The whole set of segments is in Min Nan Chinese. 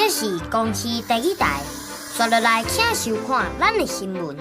這是公視第一台，刷落來請收看咱的新聞。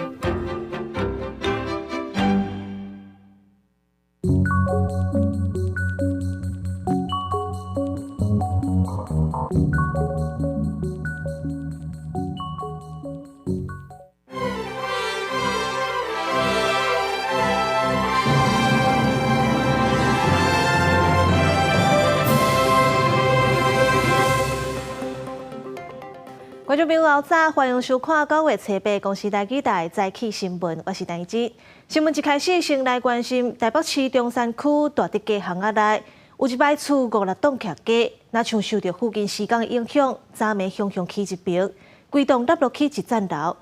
觀眾朋友早，歡迎收看9月初8公視台語台早起新聞，我是陳怡之。新聞一開始，先來關心台北市中山區大直街巷仔內，有一擺厝五六棟徛家，若像受著附近施工的影響，昨暝雄雄起一爿，規棟塌落去一層樓，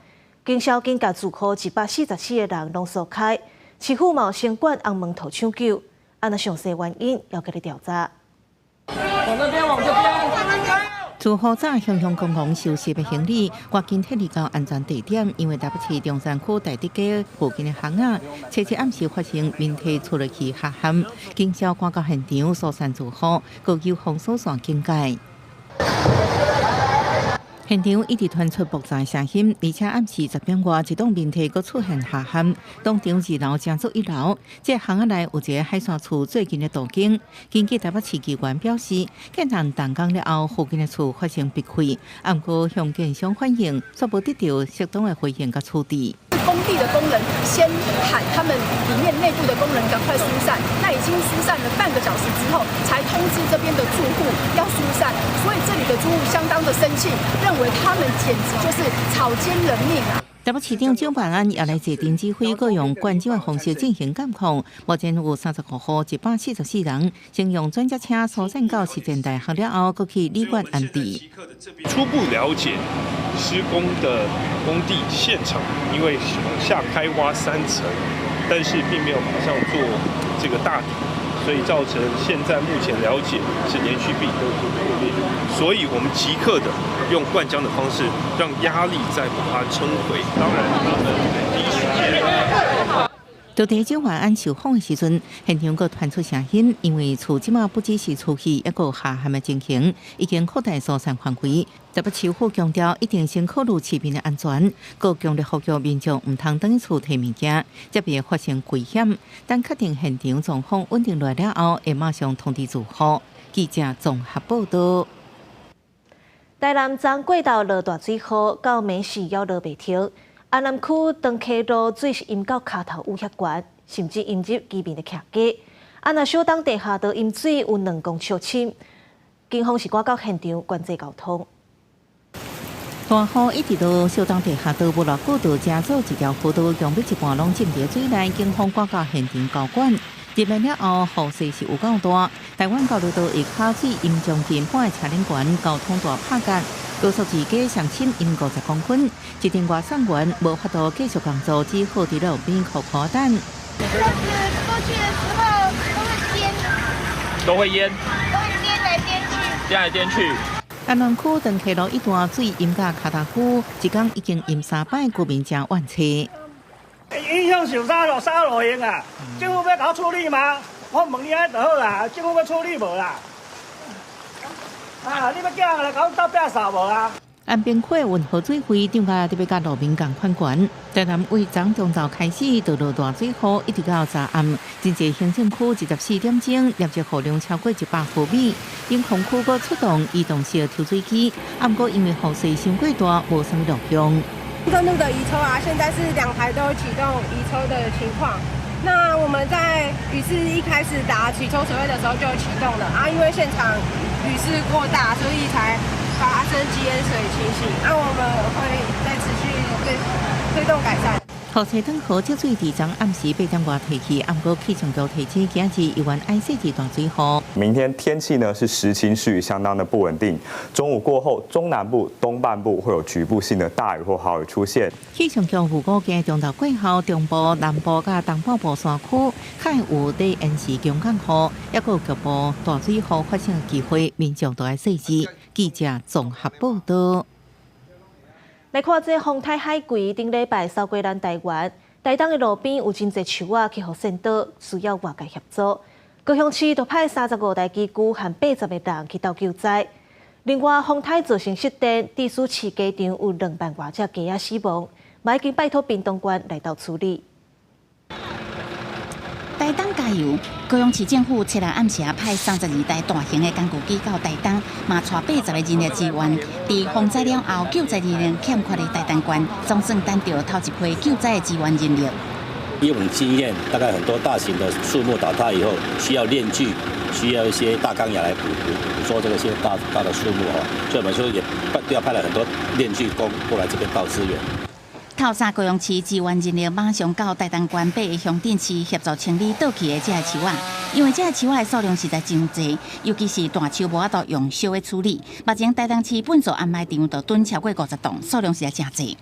警消緊共住戶144個人攏疏開，市府嘛有先管紅門圖搶救，啊若詳細原因猶閣咧調查。往那邊，往這邊。住戶早雄雄公公收拾的行李，趕緊撤離到安全地點，因為台北市中山區大直街附近的巷仔，初七暗時發生民宅厝落去下陷，警消趕到現場疏散住戶，閣有封鎖線警戒。現場一直傳出爆炸聲音，而且暗時10點外，一棟民宅閣出現下陷，當場二樓成做一樓。這巷仔內有一个海線厝最近的路景。根據台北市機關表示，建案動工了後，附近的厝發生壁毀，毋過向建商反映，卻無得到適當的回應佮處置。工地的工人先喊他們裡面內部的工人趕快疏散，那已經疏散了半個小時之後，才通知這邊的住戶要疏散，所以這裡的住戶相當的生氣，認為他們簡直就是草菅人命啊！台北市長蔣萬安也來坐鎮指揮，閣用灌酒的方式進行監控。目前有35戶144人，先用專家車疏散到實踐大學了後，閣去旅館安置。初步了解施工的工地現場，因為往下開挖3層，但是並沒有馬上做這個大底，所以造成現在目前了解是連續壁都有破裂，所以我們即刻的用灌漿的方式，讓壓力再把它撐回。當然，他們第一時間。就佇蔣萬安受訪的時陣，現場閣傳出聲音，因為厝這馬不只是出去，抑閣下陷的情形，已經擴大疏散範圍。台北市府強調，一定先考慮市民的安全，閣強烈呼籲民眾毋通轉去厝提物件，才袂發生危險。等確定現場狀況穩定落來了後，會馬上通知住戶。記者綜合報道。台南昨過晝落大水雨，到暝時猶落袂停。安南區長溪路水是淹到跤頭有遐懸，甚至淹入居民的徛家。啊，若小東地下道淹水有2公尺深，警方是趕到現場管制交通。大雨一直落，小東地下道無偌久就成做一條河道，強欲一半攏浸佇水內，警方趕到現場交管。入來了後，雨勢是有夠大。台灣交流道下跤水淹將近半个車輪懸，交通大拍結。高速市街上深淹50公分，一陣外送員無法度繼續工作，只好佇路邊苦苦等。車子過去的時候都會顛，都會淹，都會顛來顛去，顛來顛去。安南區長溪路一段水淹甲跤頭龜，一工已經淹3擺，居民誠怨氣。影響是啥路啥路用啊？政府欲共我處理嗎？我問你按呢就好啦，政府欲處理無啦？啊！你欲叫人來共阮鬥壁掃無啊？安平區運河水費漲價特別佮路面仝款懸。台南為昨中晝開始就落大水雨，一直到昨暗，真濟行政區24點鐘累積雨量超過100毫米。永康區閣出動移動式抽水機，毋過因為雨勢傷過大，無啥物路用。中路的移抽啊，現在是2台都啟動移抽的情況。那我們在雨勢一開始打起抽水位的時候就啟動了啊，因為現場雨勢過大，所以才發生積淹水情形。那我們會再持續推動改善。雨勢等河積水佇昨暗時8點外提起，毋過氣象局提醒今日猶原愛細緻大水雨。明天天氣呢是時晴時雨，相當的不穩定。中午過後，中南部、東半部會有局部性的大雨或豪雨出現。氣象局預估今日中晝過後，中部、南部佮東北部山區較會有短時強降雨，抑閣有局部大水雨發生的機會，民眾都愛細緻。記者綜合報道。來看這風颱海葵，頂禮拜掃過咱台灣，台東的路邊有真濟樹仔去予鉎倒，需要外界協助。高雄市就派35台機具和80個人去鬥救災。另外，風颱造成失電，致使飼雞場有2萬外隻雞仔死亡，嘛已經拜託屏東縣來鬥處理。台東加油！高雄市政府七日暗時派32台大型的工具機到台東，嘛帶80個人力支援。佇風災了後，救災人力欠缺的台東縣，總算等著頭一批救災的支援人力。以我們經驗，大概很多大型的樹木倒塌以後，需要鏈鋸，需要一些大鋼牙來捕捉這個些大大的樹木哦，所以我們說也都要派了很多鏈鋸工過來這邊到支援。透早高雄市支援人力馬上到台東縣八个鄉鎮市協助清理倒去的這个樹仔，因為這个樹仔的數量實在真濟，尤其是大樹無法度用燒的處理。目前台東市糞掃掩埋場就囤超過50棟，數量實在真濟。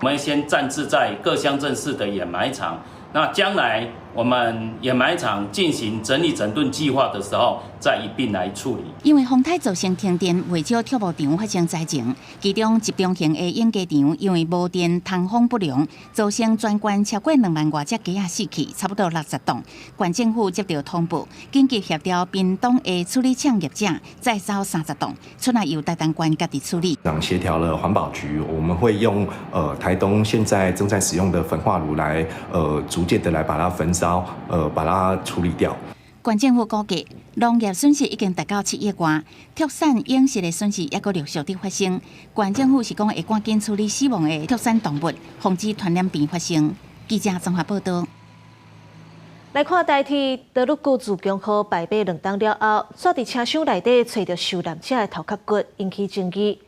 我們先暫置在各鄉鎮市的掩埋場，那將來我們掩埋場進行整理整頓計劃的時候，再一併來處理。因為風颱造成停電，袂少畜牧場發生災情，其中集中型的養雞場因為無電通風不良，造成全縣超過2萬外隻雞仔死去，差不多60棟。縣政府接到通報，緊急協調屏東的處理廠業者載走30棟，出來由台東縣家己處理。協調了環保局，我們會用台東現在正在使用的焚化爐來逐漸的來把它焚燒，把它處理掉。縣政府估計，農業損失已經達到7億外，畜產養殖的損失猶閣陸續佇發生。縣政府是講會趕緊處理死亡的畜產動物，防止傳染病發生。記者綜合報道。來看台鐵多祿古自強號敗火2冬了後，煞佇車廂內底揣著受難者的頭殼骨，引起爭議。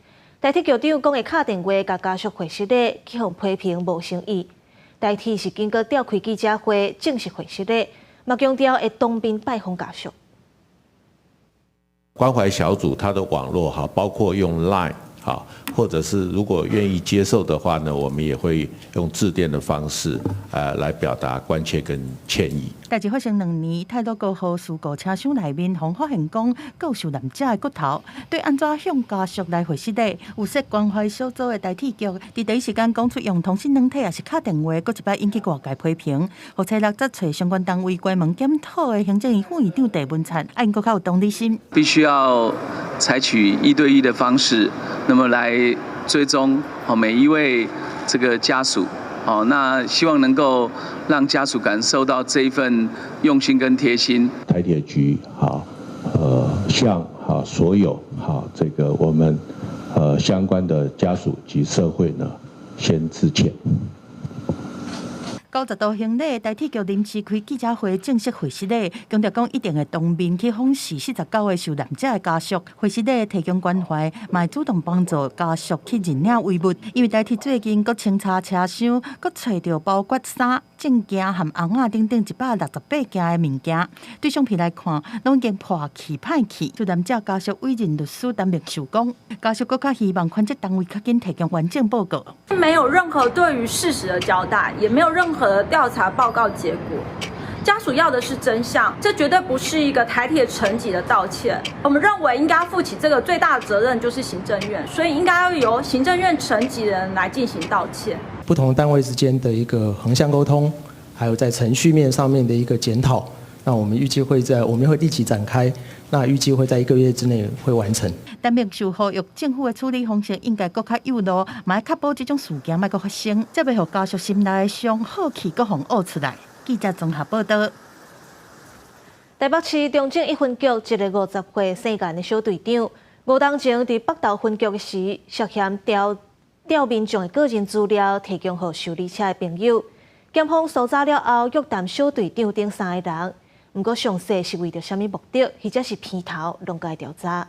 台鐵局長講會敲電話共家屬回失禮，去予批評無誠意。台鐵是經過召開記者會正式回失禮，嘛強調會當面拜訪家屬。關懷小組它的網絡哈，包括用 Line 哈，或者是如果願意接受的話呢，我們也會用致電的方式，來表達關切跟歉意。代誌發生2年，太魯閣號事故車廂內面，予發現講閣有受難者的骨頭，對按怎向家屬來回失禮，有設關懷小組的台鐵局，佇第一時間講出用通訊軟體抑是敲電話，閣一擺引起外界批評。予初六則揣相關單位關門檢討的行政院副院長鄭文燦，愛𪜶閣較有同理心。必須要採取一對一的方式，那麼來追蹤每一位這個家屬。哦，那希望能夠讓家屬感受到這一份用心跟貼心。台鐵局好，向好所有好這個我們相關的家屬及社會呢，先致歉。90度行禮，台鐵局臨時開記者會正式回失禮，強調講一定會當面去訪視49個受難者的家屬，回失禮提供關懷，嘛會主動幫助家屬去認領遺物。因為台鐵最近閣清查車廂，閣揣著包括衫、證件和尪仔等等168件的物件。對相片來看，攏已經破去歹去。受難者家屬委任律師擔任受講，家屬閣較希望寬責單位較緊提供完整報告。沒有任何對於事實的交代，也沒有任何的調查報告結果。家屬要的是真相，這絕對不是一個台鐵層級的道歉。我們認為應該負起這個最大的責任就是行政院，所以應該要由行政院層級人來進行道歉。不同單位之間的一個橫向溝通，還有在程序面上面的一個檢討，那我們預計會在我們會立即展開，那預計會在1個月之內會完成。但明受呼籲政府的處理方式應該閣較幼路，嘛愛確保這種事件莫閣發生，才袂予家屬心內的傷好氣閣予挖出來。記者綜合報道。台北市中正一分局一个50歲姓顏的小隊長，5冬前佇北投分局時，涉嫌調民眾的個人資料提供予修理車的朋友，檢方搜查了後，約談小隊長等3个人。毋過詳細是為著啥物目的，或者是偏頭，攏該調查。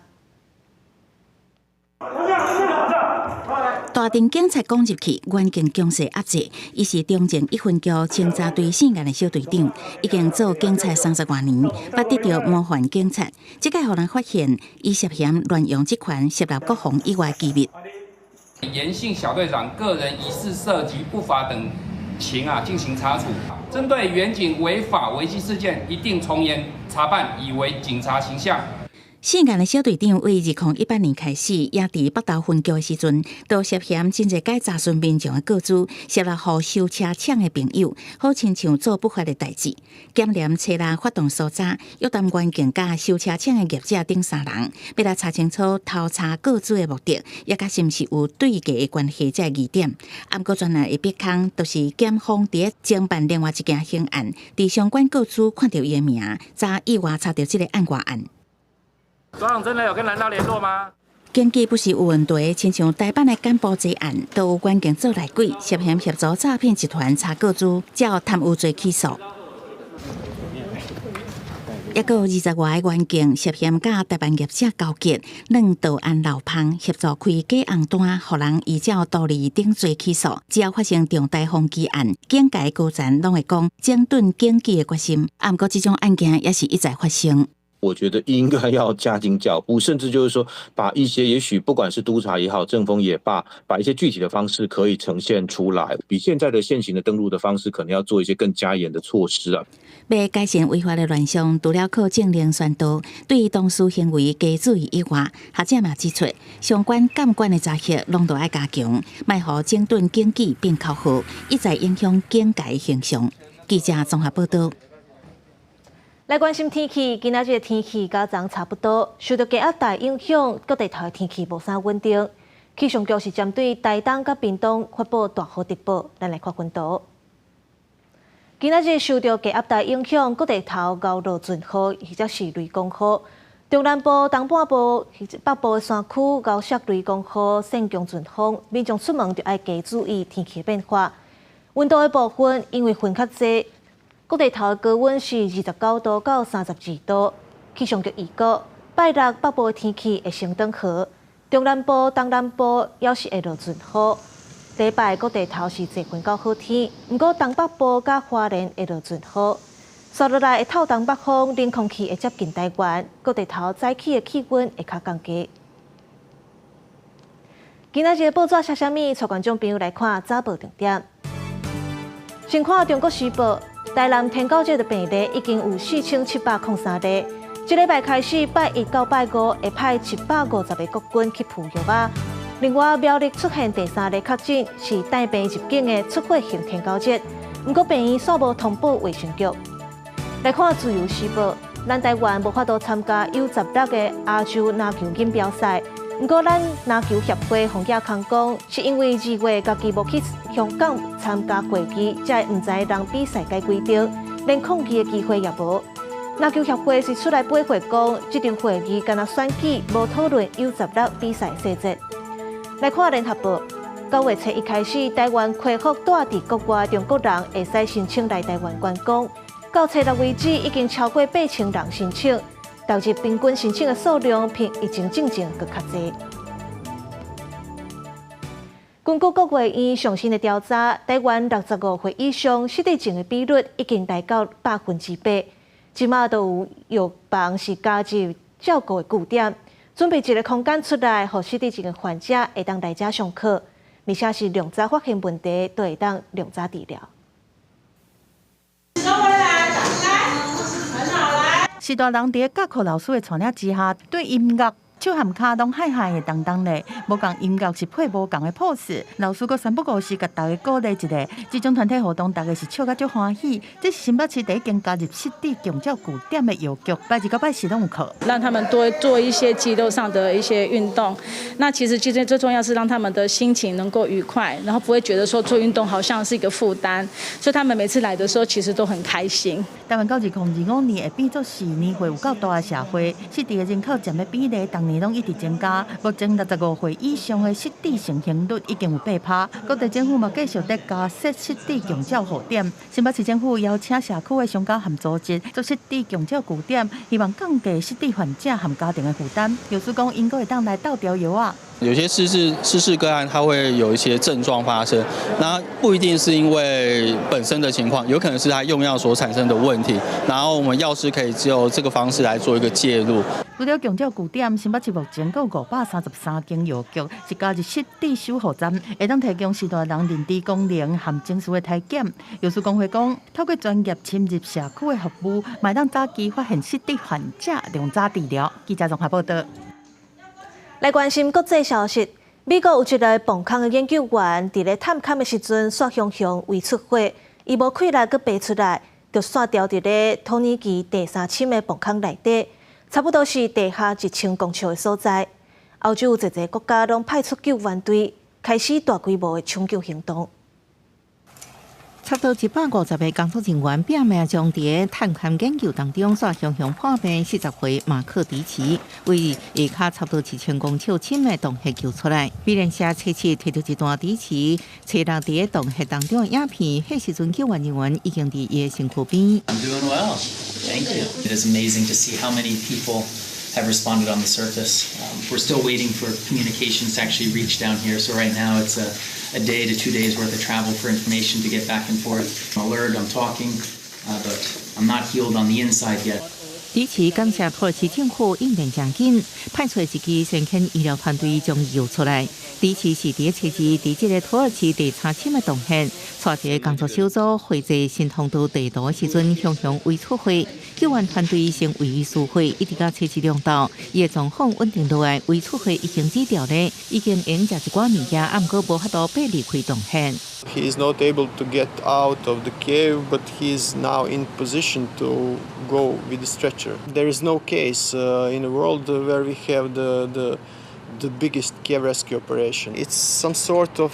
大陣警察攻入去，環境強勢壓制。伊是中正一分局清查隊姓顏的小隊長，已經做警察30外年，捌得著模範警察。這擺予人發現，伊涉嫌亂用職權，泄露國防以外機密。嚴姓小隊長個人疑似涉及不法等情啊，進行查處。針對員警違法違紀事件，一定從嚴查辦，以維警察形象。涉案的小隊長為2018年開始，也佇北投分局的時陣，都涉嫌真濟擺查詢民眾的個資，設立予修車廠的朋友，好親像做不法的代誌。檢驗冊內發動搜查，約談員警佮修車廠的業者等三人，欲來查清楚偷查個資的目的，也佮是毋是有對價的關係這疑點。毋過專案的逼空，就是檢方佇咧偵辦另外一件刑案，佇相關個資看著伊的名，才意外查著這個案外案。所長真的有跟藍道聯絡嗎？經濟不是有問題，親像台北的柬埔寨案，都有關警做內鬼，涉嫌協助詐騙集團查個資，照貪污罪起訴。抑閣有20外个員警涉嫌佮台灣業者勾結，攆道安樓芳協助開假紅單，予人依照圖利等罪起訴。只要發生重大風紀案，警界高層攏會講整頓警紀的決心。毋過這種案件也是一再發生。我覺得應該要加緊腳步，甚至就是說，把一些也許不管是督察也好，政風也罷，把一些具體的方式可以呈現出來，比現在的現行的登錄的方式，可能要做一些更加嚴的措施啊。欲改善違法的亂象，除了靠政令宣導，對當事行為加注意以外，學者嘛指出，相關監管的查核攏都愛加強，莫予整頓警紀變口號，一再影響警界形象。記者綜合報道。來關心天氣，今仔日天氣佮昨差不多，受著低壓帶影響，各地頭的天氣無啥穩定。氣象局是針對台東佮屏東發布大雨特報，咱來看溫度。今仔日受著低壓帶影響，各地頭𠢕落陣雨，或者是雷公雨。中南部、東半部、北部的山區𠢕雪雷公雨、霰強陣風，民眾出門就愛加注意天氣變化。溫度的部分，因為雲較濟。各地頭的高溫是29度到32度。氣象局預告，拜六北部的天氣會相當好，中南部、東南部猶是會落陣雨。禮拜各地頭是濟雲到好天，毋過東北部佮花蓮會落陣雨。紲落來會透東北風，冷空氣會接近台灣，各地頭早起的氣溫會較降低。今仔日報紙寫啥物？帶觀眾朋友來看早報重點。先看《中國時報》。台南天狗熱的病例已經有4703例。這禮拜開始，拜一到拜五會派150個國軍去哺育啊。另外，苗栗出現第三例確診，是帶病入境的出血性天狗熱，毋過病院煞無通報衛生局。來看《自由時報》，咱台灣無法度參加 U16的亞洲籃球錦標賽，毋過咱籃球協會洪亞康講，是因為2月家己無去香港參加會議，才會毋知人比賽改規定，連抗議的機會也無。籃球協會是出來回覆講，這場會議干焦選舉，無討論 U16比賽細節。來看聯合報，9月初一開始，台灣恢復蹛佇國外中國人會使申請來台灣觀光。到初六為止，已經超過8000人申請，逐日平均申請的數量比疫情進前閣較濟。根據國衛院上新的調查，台灣65歲以上失智症的比率已經來到8%。這馬都有藥房是加入照顧的據點，準備一个空間出來，予失智症的患者會當來遮上課，而且是量早發現問題，都會當量早治療。收回來，很好來。是大人佇教課老師的帶領之下，對音樂手和跤攏嗨嗨的當當咧，無仝音樂是配無仝的 pose。老師閣三不五時共大家鼓勵一下，這種團體活動，大家是笑甲足歡喜。這是新北市第一間加入失智共照據點的藥局，拜二到拜四攏有課，讓他們多做一些肌肉上的一些運動。那其實今天最重要是讓他們的心情能夠愉快，然後不會覺得說做運動好像是一個負擔，所以他們每次來的時候其實都很開心。台灣到2025年會變做是年歲有夠大的社會，失智的人口佔的比例，逐年攏一直增加。目前65歲以上的失智盛行率已經有8%。各地政府嘛繼續佇加設失智共照護點。新北市政府邀請社區的商家和組織做失智共照據點，希望降低失智患者和家庭的負擔。藥師講，𪜶閣會當來鬥調藥仔。有些失智個案，它會有一些症狀發生，那不一定是因為本身的情況，有可能是他用藥所產生的問題。然後我們藥師可以就這個方式來做一個介入。除了強照據點，新北市目前閣有533間藥局，是加入失智守護站，會當提供序大人認知功能和情緒的體檢。藥師公會講，透過專業深入社區的服務，嘛會當早期發現失智患者，量早治療。記者綜合報道。來關心國際消息，美國有一个磅空的研究員，佇咧探勘的時陣，煞雄雄胃出血，伊無氣力閣爬出來，就煞牢佇咧土耳其第三深的磅空內底，差不多是地下1000公尺的所在。歐洲有濟濟國家攏派出救援隊，開始大規模的搶救行動。差不多150個工作人員拼命將佇探勘研究當中，煞雄雄破病40歲馬克迪奇，為下跤差不多1000公尺深的洞穴救出來。美聯社初次提著一段迪奇揣落佇洞穴當中的影片，彼時陣救援人員已經佇伊的身軀邊。 I'm doing well. Thank you. It is amazing to see how many people have responded on the surface. We're still waiting for communications to actually reach down here. So right now it's a day to 2 days worth of travel for information to get back and forth. I'm alert, I'm talking, but I'm not healed on the inside yet. 迪奇感謝土耳其政府應變誠緊，派出一支先遣醫療團隊將伊救出來。迪奇是佇初二，佇這个土耳其第三深的洞穴，帶一个工作小組繪製新通道地圖的時陣，雄雄胃出血，救援團隊先為伊輸血，一直到初四兩晝，伊的狀況穩定落來，胃出血已經止著咧，已經會用食一寡物件，啊，毋過無法度爬離開洞穴。 He is not able to get out of the cave, but he is now in position to go with the stretcher. There is no case in the world where we have the biggest cave rescue operation. It's some sort of,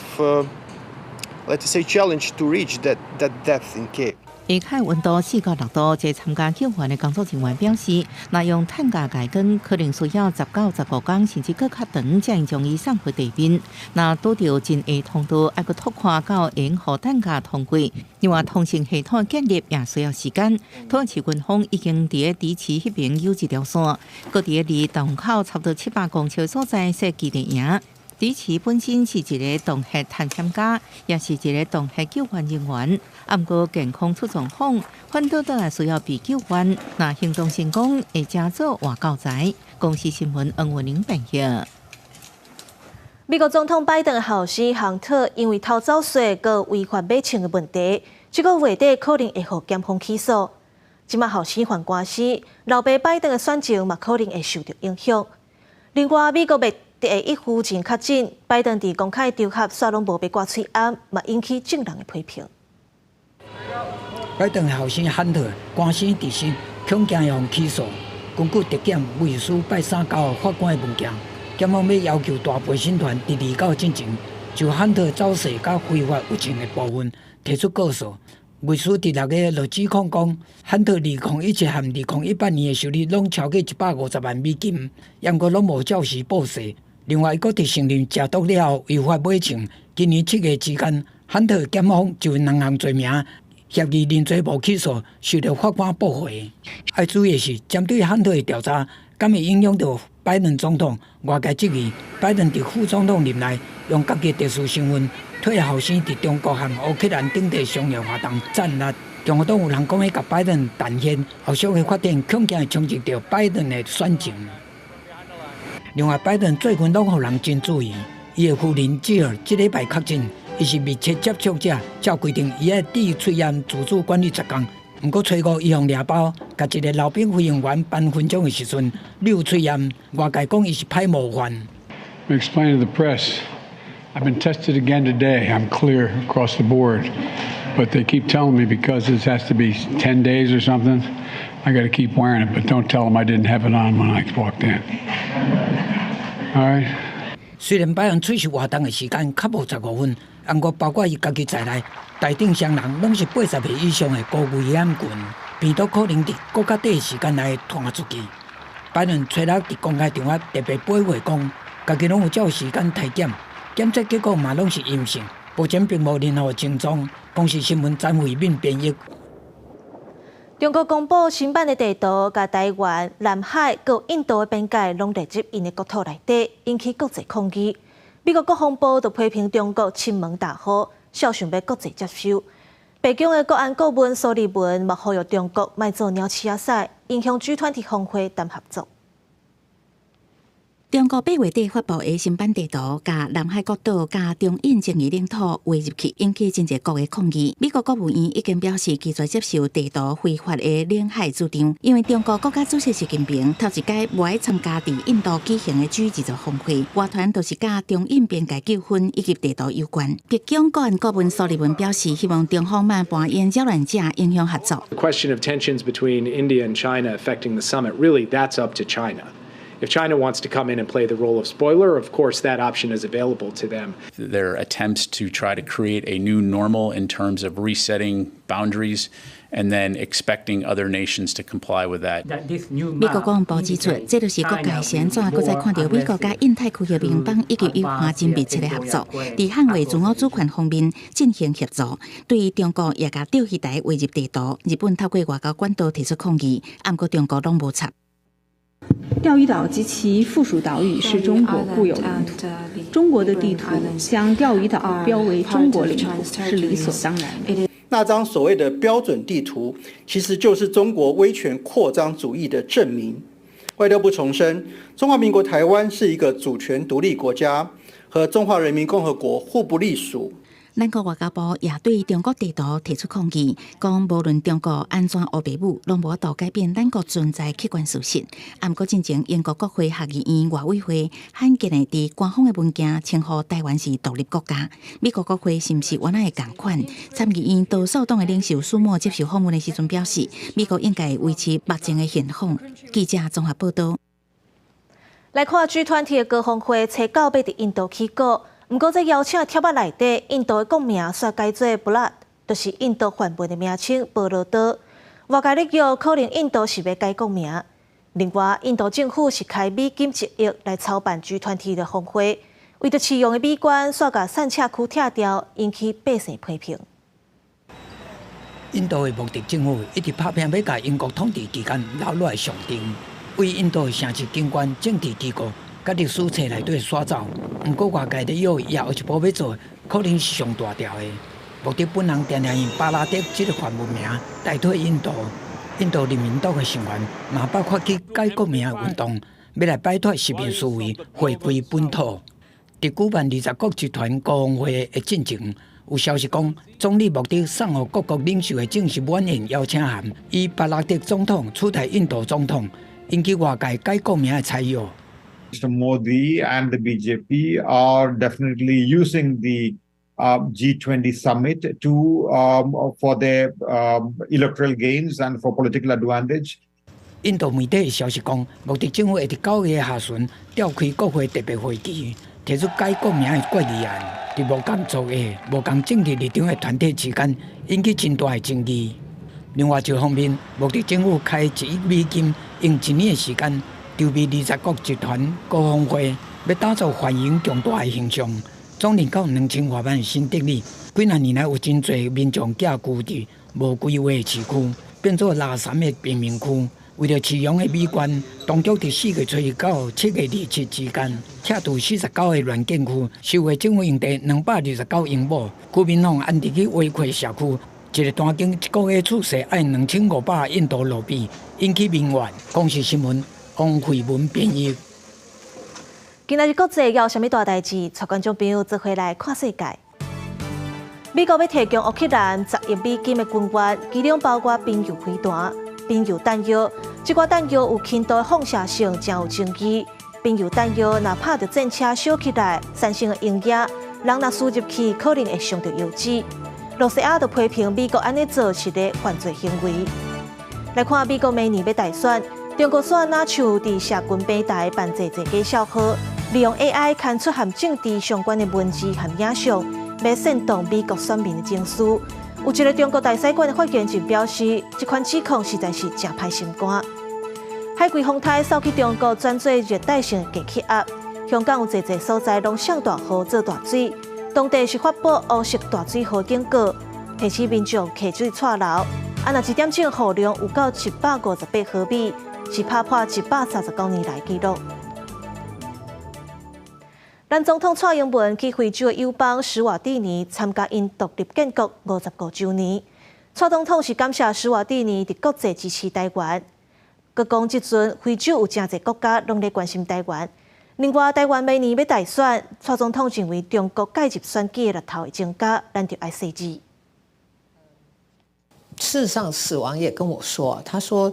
let's say, challenge to reach that depth in cave. 下跤溫度4到6度，這參加救援的工作人員表示，若用擔架共伊扛，可能需要10到15工，甚至閣較長，才會將伊送回地面。若拄著真下通道，愛閣拓寬到會予擔架通過。另外，通訊系統建立也需要時間。土耳其軍方已經佇咧迪奇彼邊有一條線，閣佇咧離洞口差不多700公尺的所在設基地營。迪奇本身是一个洞穴探險家，也是一个洞穴救援人員。啊，毋過健康出狀況，反倒倒來需要被救援。若行動成功，會加做活教材。公視新聞黃文玲編譯。美國總統拜登的後生亨特因為偷走稅閣違法買槍的問題，這個月底可能會予檢方起訴。這馬後生犯官司，老爸拜登的選情嘛可能會受著影響。另外，美國麥迪一夫人確診，拜登佇公開場合煞攏無欲掛喙罨，嘛引起眾人的批評。拜登的後生漢特官司佇身，恐驚會予起訴。根據特檢律師拜三交予法官的文件，檢方欲要求大陪審團佇二九進前，就漢特走稅佮非法入境的部分提出告訴。律師佇6月就指控講，漢特2017和2018年的收入攏超過150萬美金，毋過攏無照實報稅。另外，伊閣佇承認食毒了後違法買槍。今年7月之間，漢特檢方就兩項罪名協議認罪無起訴，受著法官駁回。愛注意的是，針對漢特的調查，敢會影響著拜登總統？外界質疑，拜登佇副總統任內用家己特殊身份替後生佇中國和烏克蘭等地商業活動站立。共和黨有人講欲共拜登彈劾，後續的發展恐驚會衝擊著拜登的選情。另外，拜登最近攏予人真注意，伊的夫人吉爾這禮拜確診，伊是密切接觸者，照規定伊愛戴喙罨自主管理10工。毋過初五伊予掠包，共一个老兵飛行員頒勳章的時陣，溜喙罨，外界講伊是歹模範。 Explain to the press, I've been tested again today. I'm clear across the board, but they keep telling me because this has to be 10 days or something, I got to keep wearing it. But don't tell them I didn't have it on when I walked in. All right. 雖然拜登出席活動的時間較無15分，毋過包括伊家己在內，台頂雙人攏是80歲以上的高危險群，病毒可能佇閣較短的時間內傳出去。拜登初六佇公開場合特別保護講，家己攏有照時間體檢，檢測結果嘛攏是陰性，目前並無任何症狀。公視新聞詹慧敏編譯。中國公布新版的地圖，共台灣、南海佮印度的邊界攏列入𪜶的國土內底，引起國際抗議。美國國防部就批評中國親門踏戶，痟想欲國際接受。白宮的國安顧問蘇利文嘛呼籲中國莫做鳥鼠仔屎，影響 G20 峰會談合作。中國8月底發布的新版地圖，共南海各島佮中印爭議領土劃入去，引起真濟國的抗議。美國國務院已經表示拒絕接受地圖非法的領海主張，因為中國國家主席習近平頭一擺無愛參加佇印度舉行的 G20峰會，外傳就是佮中印邊界糾紛以及地圖有關。白宮國安顧問蘇利文表示，希望中方莫扮演擾亂者，影響合作。 The question of tensions between India and China affecting the summit, really, that's up to China. If China wants to come in and play the role of spoiler, of course, that option is available to them. Their attempts to try to create a new normal in terms of resetting boundaries and then expecting other nations to comply with that. 美國國防部指出，這就是國界是按怎閣再看著美國佮印太區域盟邦以及友邦真密切的合作，佇捍衛自我主權方面進行協助。對於中國也共釣魚台劃入地圖，日本透過外交管道提出抗議，毋過中國攏無插。釣魚島及其附屬島嶼是中國固有領土。中國的地圖將釣魚島標為中國領土是理所當然的。那張所謂的標準地圖，其實就是中國威權擴張主義的證明。外交部重申，中華民國台灣是一個主權獨立國家，和中華人民共和國互不隸屬。咱國外交部也對中國地圖提出抗議，講無論中國按怎烏白舞，攏無法度改變咱國存在客觀事實。毋過進前英國國會下議院外委會罕見的佇官方的文件稱呼台灣是獨立國家。美國國會是毋是原來會仝款？參議院多數黨的領袖舒默接受訪問的時陣表示，美國應該維持目前的現況。記者綜合報道。來看 G20 的高峰會，初九欲佇印度起鼓。毋過，這邀請帖仔內底，印度的國名煞改做布拉，就是印度梵文的名稱婆羅多。外界咧臆可能印度是欲改國名。另外，印度政府是開美金1億來籌辦 G20 的峰會，為著市容的美觀，煞共散赤區拆掉，引起百姓批評。印度的莫迪政府一直拍拚欲共英國統治期間留落來上陣，為印度的城市景觀、政治機構。佮歷史冊內底刷走，毋過外界咧臆伊後一步欲做，可能是上大條的。莫迪本人定定用巴拉德這个梵文名代替印度，印度人民黨的成員嘛捌發起改國名的運動，欲來擺脫殖民思維，回歸本土。佇舉辦20國集團高峰會的進前，有消息講，總理莫迪送予各國領袖的正式晚宴邀請函，以巴拉德總統取代印度總統，引起外界改國名的猜臆。 Mr. Modi and the BJP are definitely using the G20 summit to for their electoral gains and for political advantage. 印度媒體消息講，莫迪政府會佇9月下旬召開國會特別會議，提出改國名的決議案。佇無仝族裔、無仝政治立場的團體之間，引起真大的爭議。另外一方面，莫迪政府開1億美金，用一年的時間籌備20國集團高峰會，欲打造繁榮強大的形象。總人口2000外萬的新德里，幾若年來有真濟民眾寄居佇無規劃的市區，變做垃圾的貧民區。為著市容的美觀，當局佇4月初一到7月27之間，拆除49個亂建區，收回政府用地229英畝，居民攏安置去圍區社區。一个單間一個月厝稅愛2500印度盧比，引起民怨。公視新聞王慧文編譯。今仔日國際有啥物大代誌？帶觀眾朋友做伙來看世界。美國欲提供烏克蘭10億美金的軍援，其中包括貧鈾飛彈、貧鈾彈藥。這寡彈藥有輕度放射性，誠有爭議。貧鈾彈藥若拍著戰車燒起來，產生的溶液，人若吸入去可能會傷著腰子。露西亞就批評美國按呢做是咧犯罪行為。來看美國明年欲大選，中國煞若像佇社群平台扮濟濟假賬號，利用 AI 牽出和政治相關的文字和影像，欲煽動美國選民的情緒。有一个中國大使館的發言人表示，這款指控實在是誠歹心肝。海葵風颱掃去中國，轉做熱帶性低氣壓。香港有濟濟所在攏上大雨做大水，當地是發布烏色大水禍警告，提醒民眾溪水掣流。啊，若一點鐘雨量有到158毫米，是拍破139年來紀錄。咱總統蔡英文去非洲的友邦史瓦蒂尼參加𪜶獨立建國55週年。蔡總統是感謝史瓦蒂尼佇國際支持台灣，閣講這陣非洲有誠濟國家攏咧關心台灣。另外，台灣明年欲大選，蔡總統認為中國介入選舉的力頭會增加，咱就愛細緻。事實上，死亡也跟我說，他說，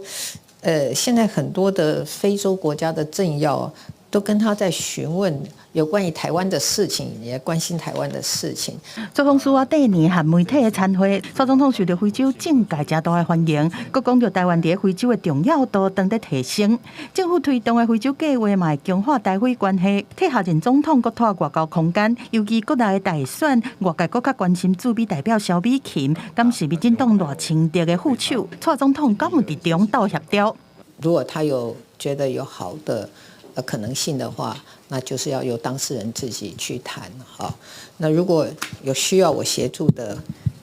現在很多的非洲國家的政要都跟他在詢問有關於台灣的事情，也關心台灣的事情。出訪史瓦帝尼和媒體的餐會，蔡總統受到非洲政界誠大的歡迎，閣講著台灣佇非洲的重要度當咧提升。政府推動的非洲計劃嘛會強化台非關係，替下任總統閣拓外交空間。尤其國內的大選，外界閣較關心駐美代表蕭美琴，敢是民進黨賴清德的副手？蔡總統敢有佇中鬥協調？如果他有覺得有好的可能性的話，那就是要由當事人自己去談哈。那如果有需要我協助的，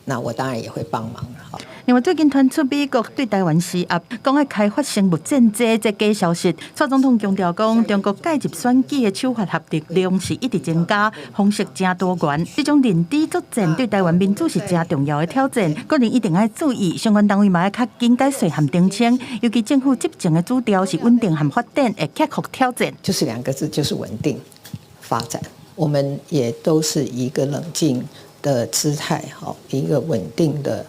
那我當然也會幫忙哈。另外，最近傳出美國對台灣施壓，講愛開發生物戰劑這假消息。蔡總統強調講，中國介入選舉的手法和力量是一直增加，方式誠多元。這種認知作戰對台灣民主是誠重要的挑戰，個人一定愛注意，相關單位嘛愛較緊解釋和澄清。尤其政府執政的主調是穩定和發展，會克服挑戰。就是兩個字，就是穩定發展。我們也都是一個冷靜的姿態，哈，一個穩定的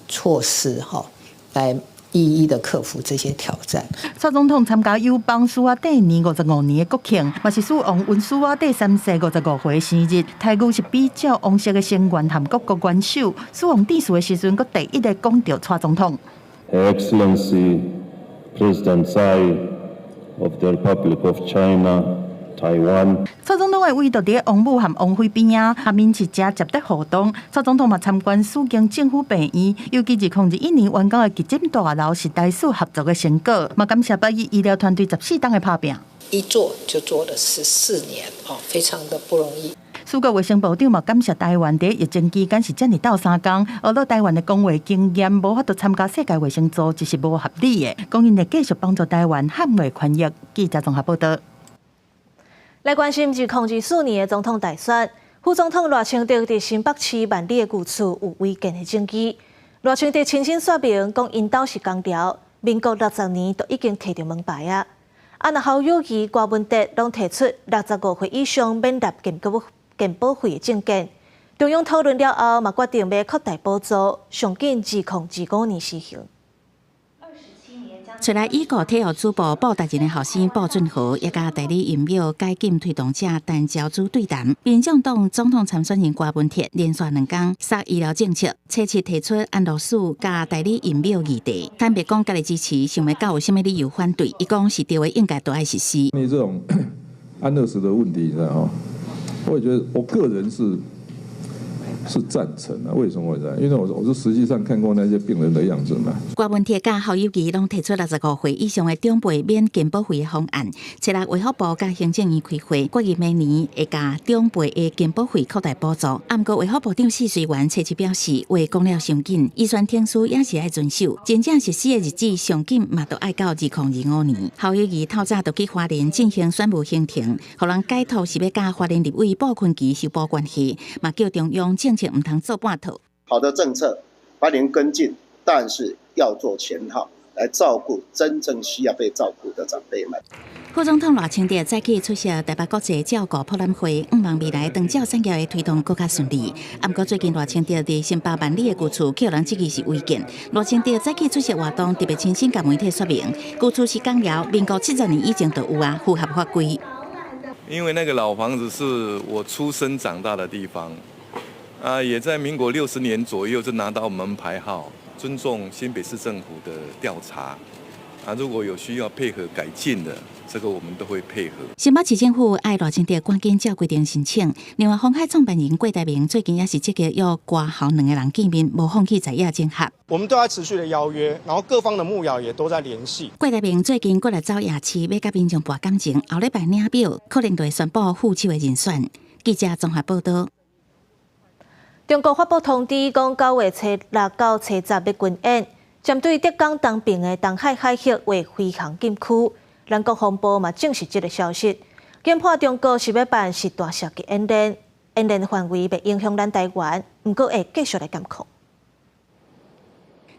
措施，哈，來一一的克服這些挑戰。蔡總統參加友邦史瓦帝尼55年的國慶，嘛是女王溫絲瓦蒂三世55歲生日。待遇是比照王室的成員和各國元首。女王致辭的時陣，閣第一个講著蔡總統。 Her Excellency President Tsai of the Republic of China, Taiwan。蔡總統的位就佇王母和王妃邊仔，和𪜶是誠接得互動。蔡總統嘛參觀史經政府病院，尤其2021年完工的急診大樓是台史合作的成果，嘛感謝北醫醫療團隊14冬的拍拚。一做就做了14年，哦，非常的不容易。史國衛生部長嘛感謝台灣佇疫情期間是遮爾鬥相共，學了台灣的公衛經驗，無法度參加世界衛生組織是無合理的。講𪜶會繼續幫助台灣捍衛權益。記者綜合報道。來關心2024年的總統大選，副總統賴清德佇新北市萬里的舊厝有違建的證據。賴清德親身說明，講𪜶兜是工寮，民國60年就已經提著門牌啊。啊，若侯友宜、柯文哲攏提出65歲以上免納健保費的政見，中央討論了後，嘛決定欲擴大補助，上緊2025年施行。出來已故體育主播布達人的後生布俊豪，也佮代理疫苗解禁推動者陳昭姿對談。民眾黨總統參選人柯文哲連續兩工殺醫療政策，初次提出安樂死佮代理孕母議題。坦白講，家己支持，想袂到有啥物理由反對。伊講是對的，應該都愛實施。你這種安樂死的問題，吼，我也覺得我個人是贊成的，為什麼會這樣？因為我是實際上看過那些病人的樣子嘛。郭文鐵佮侯友宜攏提出65歲以上的長輩免健保費的方案，七日衛福部佮行政院開會，決議明年會共長輩的健保費擴大補助。啊，毋過衛福部長許瑞元初次表示，話講了傷緊，預算程序也是愛遵守，真正實施的日子上緊嘛，都愛到2025年。侯友宜透早就去花蓮進行選務行程，予人解讀是欲佮花蓮立委傅崐萁修補關係，嘛叫中央政策毋通做半套。好的政策歡迎跟進，但是要做全套來照顧真正需要被照顧的長輩們。副總統賴清德早起出席台北國際照顧博覽會，向望未來長照產業的推動閣較順利。啊，毋過最近賴清德佇新北萬里的舊厝，予人質疑是違建。賴清德早起出席活動，特別親身共媒體說明，舊厝是工寮，民國70年以前就有啊，符合法規。因為那個老房子是我出生長大的地方。啊，也在民國60年左右就拿到門牌號，尊重新北市政府的調查。啊，如果有需要配合改進的，這個我們都會配合。新北市政府愛賴清德趕緊照規定申請。另外，鴻海創辦人郭台銘最近也是積極約郭侯兩个人見面，無放棄在野整合。我們都在持續的邀約，然後各方的幕僚也都在聯繫。郭台銘最近過來走夜市，欲佮民眾搏感情，後禮拜領表可能就會宣布副手的人選。記者綜合報道。中國發布通知，講9月初6到初十欲軍演，針對浙江東爿的東海海域劃飛行禁區。咱國防部嘛證實這个消息，研判中國是欲辦實彈射擊演練，演練範圍袂影響咱台灣，毋過會繼續來監控。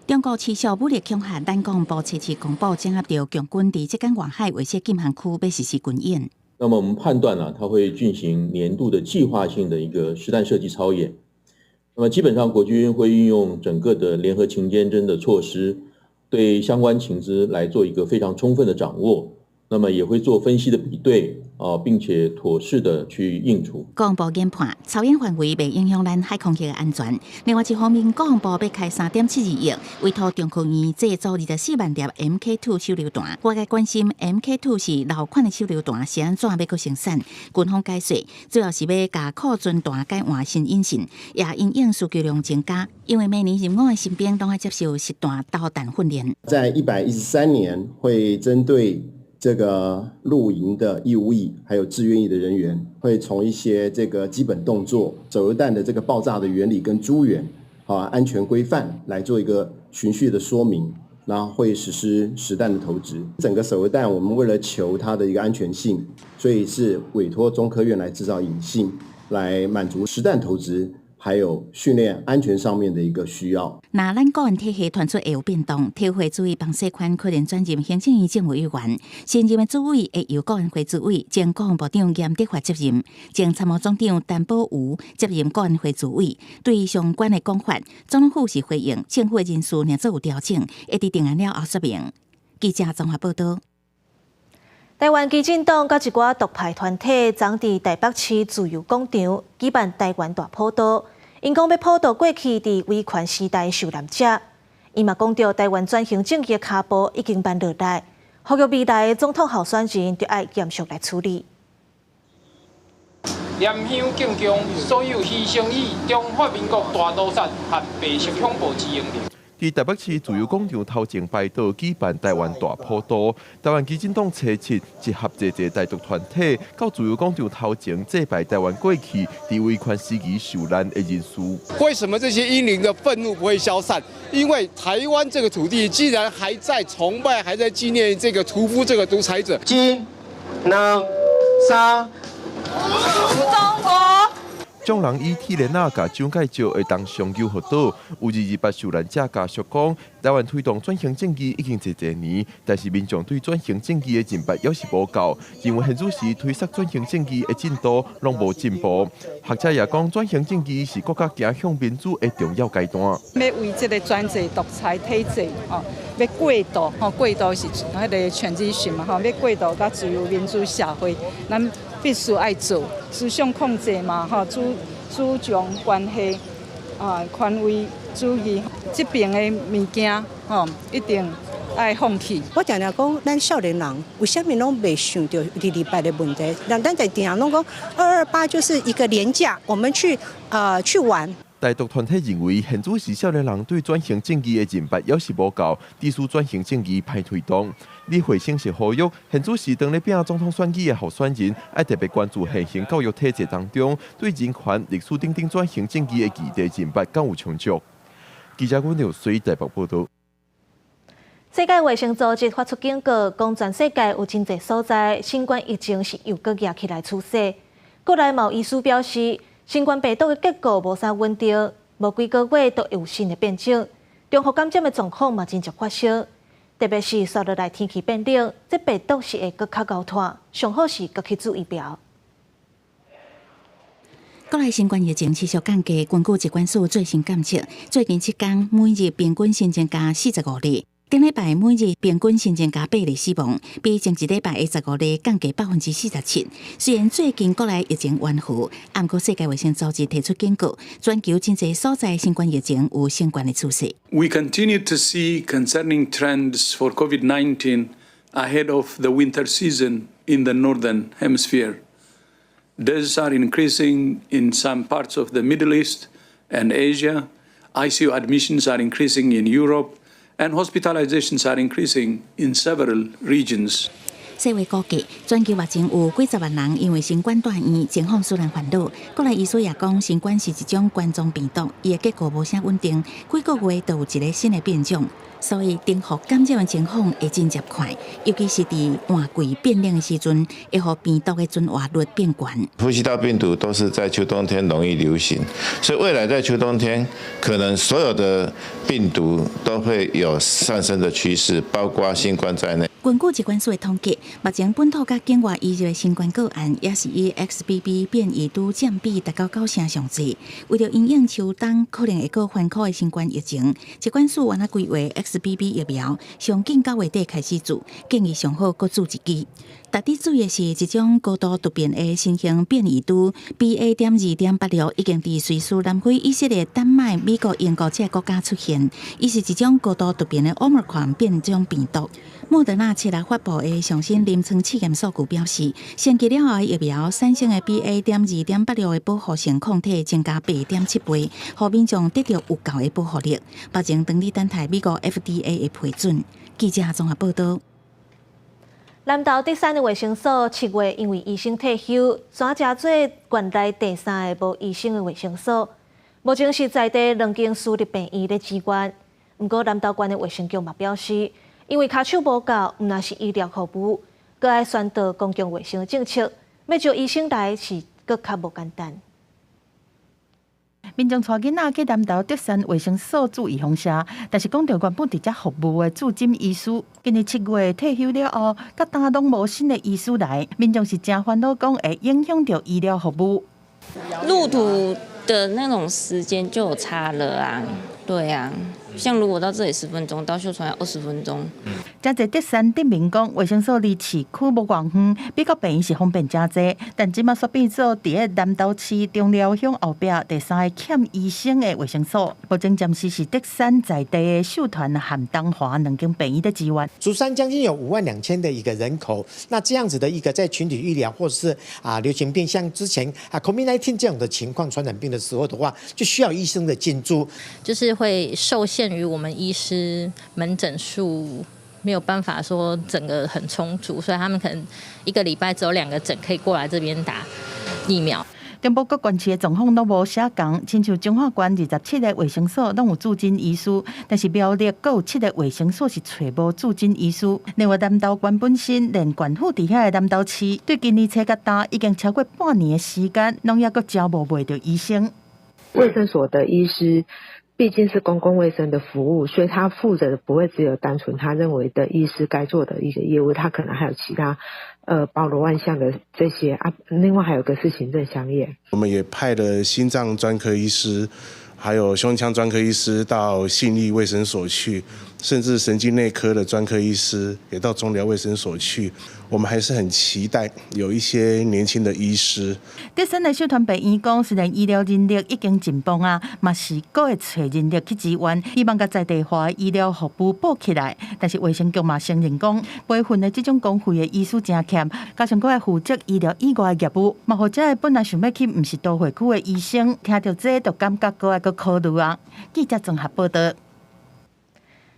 中國持續武力恐嚇，咱國防部初七公布，整合著共軍佇浙江外海劃設禁航區，欲實施軍演。那麼我們判斷呢，它會進行年度的計劃性的一個實彈射擊操演。那麼基本上國軍會運用整個的聯合勤監偵的措施，對相關情資來做一個非常充分的掌握。那麼也會做分析的比對啊，並且妥適的去應處。國防部研判，操演範圍袂影響咱海空域的安全。另外一方面，國防部欲開3.72億，委託中科院製作24萬粒 MK2 手榴彈。外界關心 MK2 是老款的手榴彈，是按怎欲閣生產？軍方解釋，主要是欲共庫存彈改換新引信，也因應需求量增加。因為每年入伍的新兵攏愛接受實彈導彈訓練。在113年會針對這個入營的義務役還有志願役的人員，會從一些這個基本動作、手榴彈的這個爆炸的原理跟諸元啊安全規範來做一個循序的說明，然後會實施實彈的投擲。整個手榴彈，我們為了求它的一個安全性，所以是委託中科院來製造引信，來滿足實彈投擲。還有訓練安全上面的一個需要。若咱國安體系傳出會有變動，體育會主委彭世寬可能轉任行政院政務委員，新任的主委會由國安會主委、前國防部長嚴德發接任，前參謀總長陳寶瑜接任國安會主委。對相關的講法，總統府是回應政府的人事若做有調整，會佇定案了後說明。記者綜合報道。台灣基進黨佮一寡獨派團體，昨佇台北市自由廣場舉辦台灣大普渡，𪜶講欲普渡過去佇威權時代受難者。𪜶嘛講著台灣轉型正義的跤步已經慢落來，呼籲未來的總統候選人著愛嚴肅來處理。念香敬供所有犧牲於中華民國大屠殺和白色恐怖之英靈。佇台北市自由廣場頭前排隊舉辦台灣大普渡，台灣基進黨初七集合濟濟台獨團體，到自由廣場頭前祭拜台灣過去佇威權時期受難的人士。為什麼這些英靈的憤怒不會消散？因為台灣這個土地既然還在崇拜、還在紀念這個屠夫、這個獨裁者。一、兩、三，中國。眾人以鐵鏈仔共蔣介石的銅像糾佛倒，有228受難者家屬講，台灣推動轉型正義已經濟濟年，但是民眾對轉型正義的認捌猶是無夠，認為現此時推捒轉型正義的進度攏無進步。學者也講，轉型正義是國家走向民主的重要階段。欲為這个專制獨裁體制，吼，欲過渡，吼，過渡是彼个 transition 嘛，吼，欲過渡到自由民主社會，咱必須愛做思想控制嘛，吼，主張關係啊，權威主義這爿的物件，吼，一定愛放棄。我定定講，咱少年人為啥物攏袂想著228的問題？咱在定攏講228就是一個連假，我們去玩。台獨團體認為，現此時少年人對轉型正義的認捌猶是無夠，致使轉型正義歹推動。李慧省是呼籲，現此時當咧拼總統選舉的候選人，愛特別關注現行教育體制當中對人權、歷史等等轉型正義的議題認捌敢有充足。記者阮劉水台北報道。世界衛生組織發出警告，講全世界有真濟所在，新冠疫情是又閣夯起來趨勢。國內嘛有醫師表示，新冠病毒的結構無啥穩定，無幾個月都有新的變種，重複感染的狀況嘛真常發生。特別是紲落來天氣變冷，這病毒是會閣較𠢕拖，上好是閣去注疫苗。國內新冠疫情持續降低，根據疾管署最新監測，最近7天每日平均新增加45例。頂禮拜每日平均新增加8例死亡，比前一禮拜的15例降低47%。雖然最近國內疫情緩和，毋過世界衛生組織提出警告，全球真濟所在新冠疫情有升懸的趨勢。 We continue to see concerning trends for COVID-19 ahead of the winter season in the northern hemisphere. Deaths are increasing in some parts of the Middle East and Asia. ICU admissions are increasing in Europe, and hospitalizations are increasing in several regions. 世衛估計，全球目前有幾十萬人因為新冠住院，情況使人煩惱。國內醫師也講，新冠是一種冠狀病毒，伊的結構無啥穩定，幾個月就有一个新的變種，所以重複感染的情況會真濟快，尤其是佇換季變冷的時陣，會予病毒的存活率變懸。呼吸道病毒都是在秋冬天容易流行，所以未來在秋冬天，可能所有的病毒都會有上升的趨勢，包括新冠在內。根據疾管署的統計，目前本土佮境外移入的新冠個案，也是以 XBB 變異株佔比達到9成上濟。為著因應秋冬可能會閣翻箍的新冠疫情，疾管署原來規劃 XBB 疫苗，上緊9月底開始注，建議上好閣注一劑。值得注意的是，這種高度突變的新型變異株 BA.2.86已經佇瑞士、南非、以色列、丹麥、美國、英國這个國家出現。伊是一種高度突變的 Omicron 變種病毒。莫德納七日發布的上新臨床試驗數據表示，升級了後的疫苗產生的 BA.2.86的保護性抗體增加8.7倍，予民眾得著有夠的保護力。目前正佇等待美國 FDA 的批准。記者綜合報道。南投德山的衛生所7月因為醫生退休，轉成做縣內第三个無醫生的衛生所。目前是在地兩間私立病院咧支援。毋過南投縣的衛生局嘛表示，因為跤手無夠，毋但是醫療服務，閣愛宣導公共衛生政策，欲招醫生來是閣較無簡單。民眾帶囡仔去南投德山衛生所注預防射，但是講著原本佇遮服務的駐診醫師，今年7月退休了後，到今攏無新的醫師來，民眾是誠煩惱，講會影響著醫療服務。路途的那種時間就有差了啊，對啊。像如果到這裡10分鐘，到秀傳要20分鐘。誠濟德山鎮民講，衛生所離市區無偌遠，比較病院是方便誠濟。但這馬煞變做佇咧南投市中寮鄉後壁第三个欠醫生的衛生所。目前暫時是德山在地的秀傳和東華兩間病院的支援。竹山將近有5萬2千的一個人口，那這樣子的一個在群體醫療或者是流行病，像之前COVID-19 這種的情況傳染病的時候的話，就需要醫生的進駐，就是會受限於我們醫師門診數沒有辦法說整個很充足，所以他們可能一個禮拜只有兩個診可以過來這邊打疫苗。中部各縣市的狀況攏無啥仝，親像彰化縣27个衛生所攏有駐診醫師，但是苗栗閣有七个衛生所是揣無駐診醫師。另外南投縣本身連縣府佇遐的南投市，對今年初到今已經超過半年的時間，攏猶閣招募袂著醫生。衛生所的醫師畢竟是公共衛生的服務，所以他負責的不會只有單純他認為的醫師該做的一些業務，他可能還有其他，包羅萬象的這些啊。另外還有個是行政相驗。我們也派了心臟專科醫師，還有胸腔專科醫師到信義衛生所去，甚至神經內科的專科醫師也到中寮衛生所去。我們還是很期待有一些年輕的醫師。德山的秀傳病院講，雖然醫療人力已經緊繃啊，嘛是閣會揣人力去支援，希望共在地化醫療服務補起來。但是衛生局嘛承認講，培訓的這種公費的醫師誠欠，加上閣愛負責醫療以外的業務，嘛予這个本來想欲去毋是都會區的醫生，聽著這就感覺閣愛閣考慮啊。記者綜合報道。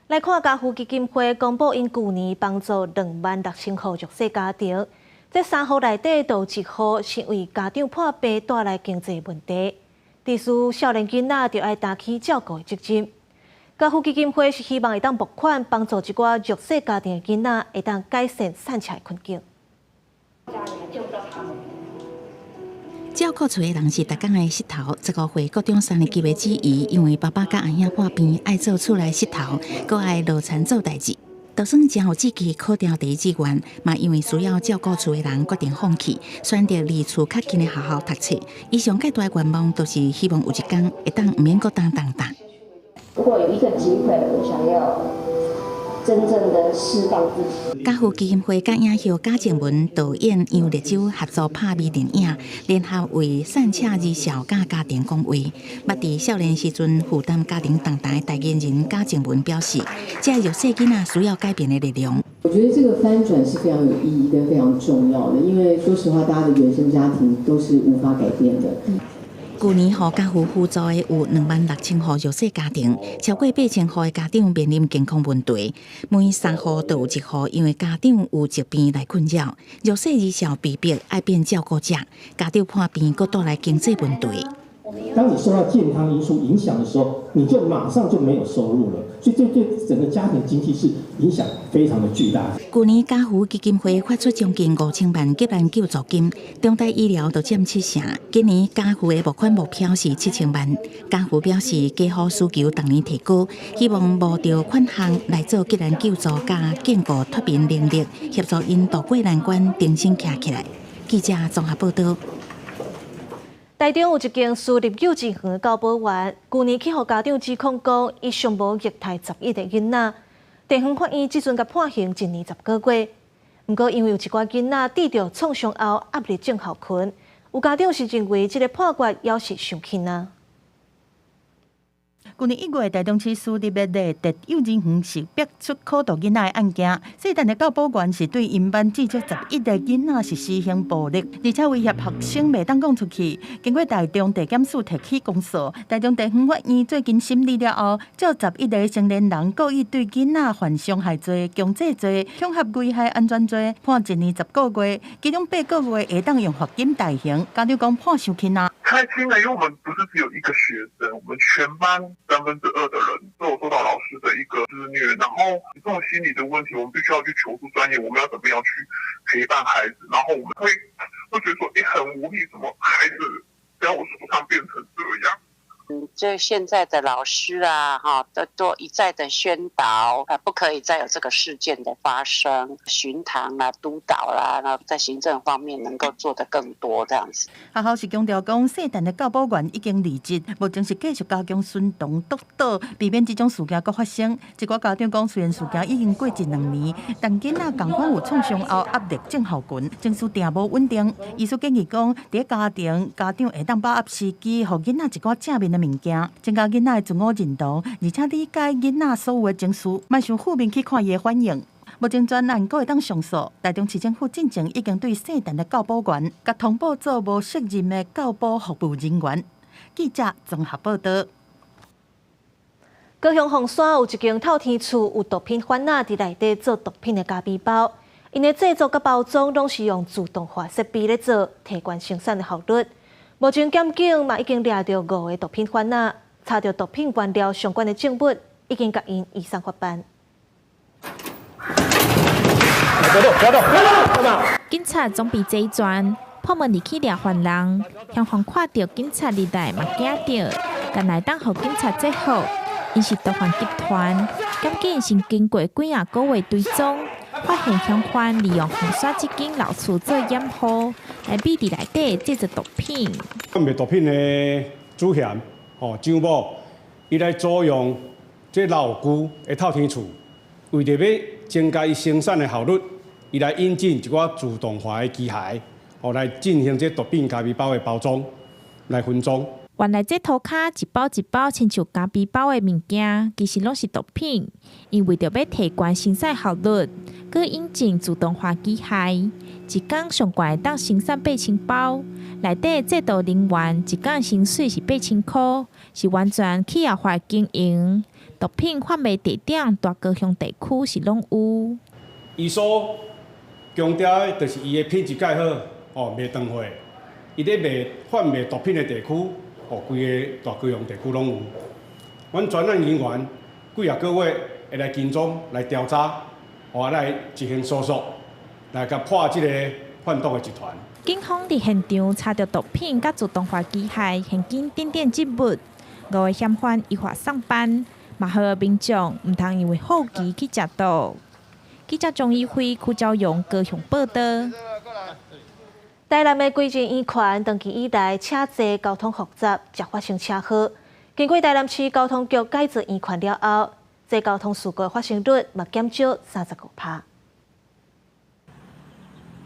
來看家扶基金會公布，𪜶舊年幫助26,000戶弱勢家庭，這三戶內底就有一戶是為家長破病帶來經濟問題，致使少年囡仔著愛擔起照顧的責任。家扶基金會是希望會當募款幫助一寡弱勢家庭的囡仔，會當改善散赤的困境。照顧厝的人是逐工的穡頭，15歲國中三年級的子怡，因為爸爸佮阿兄破病，愛做厝內穡頭，閣愛落田做代誌。就算誠有志氣考著第一志願，嘛因為需要照顧厝的人，決定放棄，選擇離厝較近的學校讀冊。伊上蓋大的願望，就是希望有一天會當毋免閣擔重擔。如果有一個機會，我想要真正的釋放自己。家扶基金會佮影后賈靜雯導演楊綠洲合作拍微電影，聯合為散赤兒少佮家庭講話。捌佇少年時陣負擔家庭重擔的代言人賈靜雯表示，這弱勢囡仔需要改變的力量。我覺得這個翻轉是非常有意義跟非常重要的，因為說實話，大家的原生家庭都是無法改變的。舊年予家扶輔助的有26,000戶弱勢家庭，超過8,000戶的家長面臨健康問題，每三戶就有一戶因為家長有疾病來困擾，弱勢兒少被逼愛變照顧者，家長破病，閣帶來經濟問題。當你受到健康因素影響的時候，你就馬上就沒有收入了，所以這對整個家庭經濟是影響非常的巨大。舊年家扶基金會發出將近5000萬急難救助金，中台醫療就佔七成。今年家扶的募款目標是7000萬。家扶表示，家扶需求逐年提高，希望募著款項來做急難救助佮建構脫貧能力，協助𪜶渡過難關，重新徛起來。記者綜合報道。台中有一間私立幼稚園教保員，舊年去予家長指控講，伊上無虐待11個囡仔。地方法院這陣共判刑1年10個月。毋過因為有一寡囡仔得著創傷後壓力症候群，有家長是認為這個判決猶是傷輕啊。舊年1月，台中市私立的麗德幼稚園是爆出苦毒囡仔的案件。細漢的教保員是對𪜶班至少11個囡仔是施行暴力，而且威脅學生袂當講出去。經過台中地檢署提起公訴，台中地方法院最近審理了後，照11個成年人故意對囡仔犯傷害罪、強制罪、恐嚇危害安全罪，判1年10個月，其中8個月會當用罰金代刑。家長講判傷輕啊。太輕了，因為我們不是只有一個學生，我們全班2/3的人都有受到老師的一個施虐，然後這種心理的問題，我們必須要去求助專業，我們要怎麼樣去陪伴孩子？然後我們會覺得說，欸，很無力，怎麼孩子在我手上變成這樣？這現在的老師啊，哈，都一再的宣導，啊，不可以再有這個事件的發生，巡堂啊、督導啦，然後在行政方面能夠做得更多，這樣子。學校是強調講，細漢的教保員已經離職，目前是繼續加強巡堂督導，避免這種事件閣發生。一寡家長講，雖然事件已經過一兩年，但囡仔仝款有創傷後壓力症候群，情緒定無穩定。醫師建議講，佇家庭，家長會當把握時機，予囡仔一寡正面的物件，增加囡仔的自我認同，而且理解囡仔所有的情緒，莫傷負面去看伊的反應。目前專案閣會當上訴，台中市政府進前已經對細漢的教保員，共通報做無適任的教保服務人員。記者綜合報道。高雄鳳山有一間透天厝，有毒品販仔佇內底做毒品的咖啡包，𪜶的製作佮包裝攏是用自動化設備咧做，提懸生產的效率。目前檢警嘛已經掠著五個毒品販仔，查著毒品原料相關的證物，已經共𪜶移送法辦。不要動！不要動！不要動！警察總備齊全，破門入去掠犯人，嫌犯看著警察入來嘛驚著，敢會當予警察制服。𪜶是毒販集團，檢警先經過幾仔個月追蹤，發現嫌犯利用鳳山這間老厝做掩護，來秘佇內底製作毒品。賣毒品的主嫌吼張某，伊來租用這老舊的透天厝，為著欲增加伊生產的效率，伊來引進一寡自動化的機械，吼來進行這毒品咖啡包的包裝，來分裝。原來這塗跤一包一包親像咖啡包的物件，其實攏是毒品。𪜶為著欲提懸生產效率，閣引進自動化機械，一工上懸會當生產8000包。內底製造人員一工薪水是8000箍，是完全企業化經營。毒品販賣地點大高雄地區是攏有。伊所強調的，就是伊的品質蓋好，哦，袂斷貨。伊咧賣販賣毒品的地區。哦，規个大高雄地區攏有。阮專案人員幾仔個月會來跟蹤來調查，哦，來執行搜索，來共破這個販毒的集團。警方佇現場查著毒品佮自動化機械、現金等等證物，五個嫌犯依法送辦，嘛呼籲民眾毋通因為好奇去食毒。記者張一輝、柯昭榮高雄報道。台南的歸仁圓環長期以來車濟交通複雜，常發生車禍。經過台南市交通局改造圓環了後，這交通事故發生率嘛減少35%。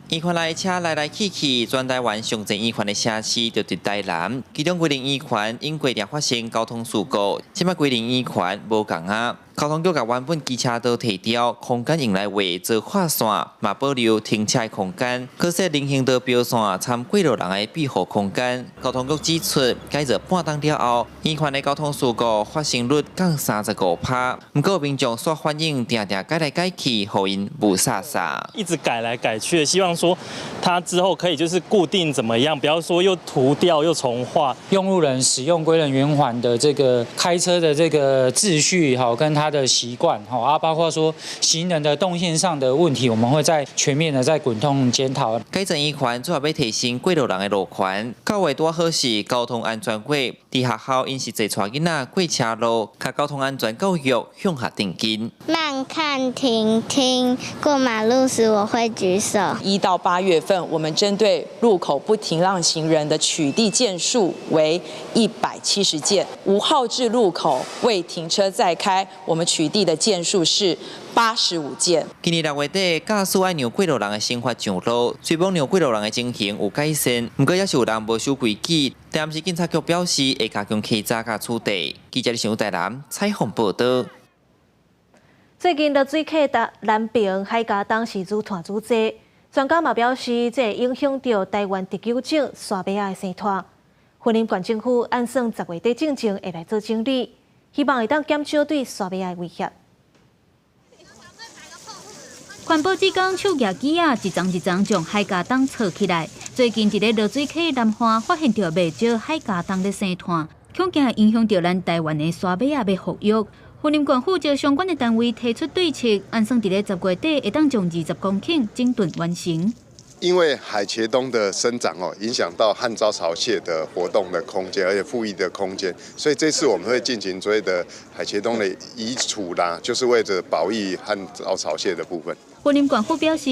圓環內車來來去去，全台灣上濟圓環的城市就佇台南，其中歸仁圓環因過定發生交通事故，這擺歸仁圓環無仝啊。交通局共原本機車道提掉，空間用來畫做劃線，嘛保留停車空間。閣設人行道標線，參過路人的庇護空間。交通局指出，改造半冬了後，圓環的交通事故發生率降35%。毋過民眾煞反映，定定改來改去，予𪜶霧煞煞。一直改來改去，希望說他之後可以就是固定怎麼樣，不要說又塗掉又重畫。用路人使用歸仁圓環的這個開車的這個秩序，哈，跟他的習慣，哈啊，包括說行人的動線上的問題，我們會再全面的再滾動檢討。改造圓環主要欲提升過路人的路權，九月拄好是交通安全月，佇學校𪜶是濟帶囡仔過車路，共交通安全教育向下定根。慢看停聽，過馬路時我會舉手。1到8月份，我們針對路口不停讓行人的取締件數為170件，無號誌路口未停車再開，我們取締的件數是85件。今年6月底，駕駛愛讓過路人的生活上路，雖罔讓過路人的情形有改善，毋過猶是有人無守規矩。台南市警察局表示，會加強稽查佮處理。記者李新台南採訪報導。最近濁水溪南平海家冬是愈湠愈濟，專家嘛表示，這會影響著台灣特有種沙馬仔的生態。雲林縣政府按算10月底進前會來做整理，希望會當減少對沙馬仔的威脅。環保志工手舉機仔，一叢一叢將海家冬撮起來。最近佇咧濁水溪南岸發現著袂少海家冬咧生湠，恐驚影響著咱台灣的沙馬仔欲復育。雲林縣府就相關的單位提出對策，按算佇咧10月底會當將20公頃整頓完成。因為海茄冬的生長哦，影響到漢招潮蟹的活動的空間，而且復育的空間，所以這次我們會進行所謂的海茄冬的移除啦，就是為了保育漢招潮蟹的部分。雲林縣府表示，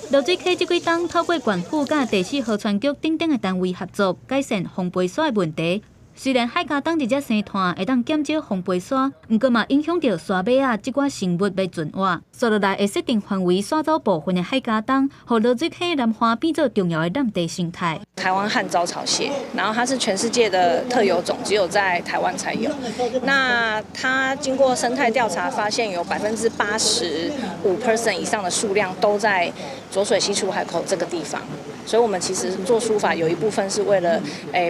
濁水溪這幾冬透過縣府佮第四河川局等等的單位合作，改善風飛沙的問題。雖然海家冬佇遮生湠會當減少風飛沙，毋過嘛影響著沙馬仔這寡生物欲存活。紲落來會設定範圍刷走部分的海家冬，予濁水溪南岸變做重要的濫地生態。台灣漢招潮蟹，然後它是全世界的特有種，只有在台灣才有。那它經過生態調查，發現有85% 以上的數量都在濁水溪出海口這個地方。所以，我們其實做疏伐有一部分是為了，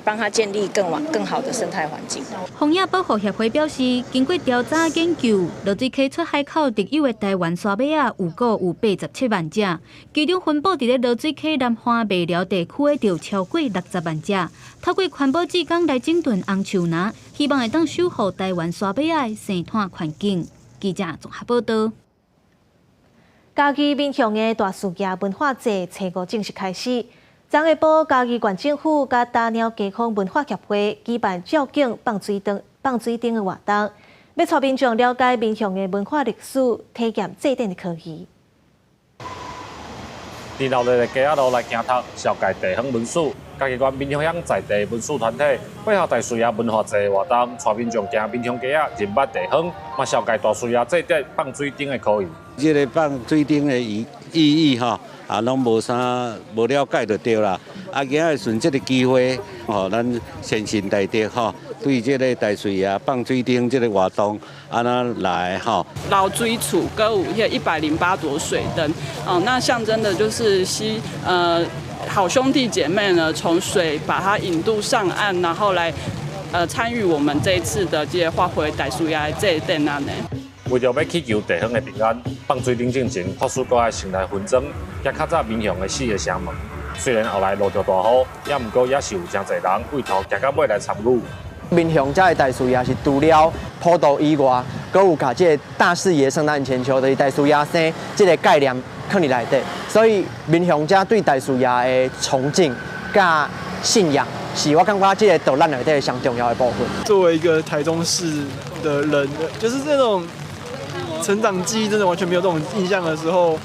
幫它建立更好的生態環境。荒野保護協會表示，經過調查研究，濁水溪出海口特有的台灣沙馬仔有估有87萬隻，其中分布佇咧濁水溪南岸麥寮地區的就超過60萬隻。透過環保志工來整頓紅樹林，希望會當守護台灣沙馬仔的生態環境。記者綜合報導。嘉義民雄的大樹爺文化節初五正式開始。昨下晡，嘉義縣政府佮打鳥街坊文化協會舉辦醮敬放水燈的活動，欲帶民眾了解民雄的文化歷史，體驗祭典的科技。佇鬧熱的街仔路來行讀，紹介地方文史。嘉義縣民雄鄉在地文史團體配合大樹爺文化節活動，帶民眾行民雄街仔，認捌地方，嘛紹介大樹爺祭典放水燈的科儀。這个放水燈的意義吼，啊，攏無啥無了解就對啦。啊，今仔日順這个機會，吼，咱先賢大德吼，對這个大樹爺放水燈這个活動，按呢來吼。老水厝，閣有彼108朵水燈，哦，那象徵的就是好兄弟姐妹呢，從水把它引渡上岸，然後來參與我們這一次的這個發揮大樹爺的祭典按呢。為著欲祈求地方的平安，放水燈進前，法師閣愛先來分裝，行較早民雄的四个城門。雖然後來落著大雨，也毋過猶是有誠濟人對頭行到尾來參與。民雄遮的大樹爺是除了普渡以外，閣有共這个大士爺聖誕千秋，就是大樹爺生這个概念囥佇內底，所以民雄遮對大樹爺的崇敬佮信仰，是我感覺這个島咱內底上重要的部分。作為一個台中市的人，就是這種成長記憶真的完全沒有這種印象的時候，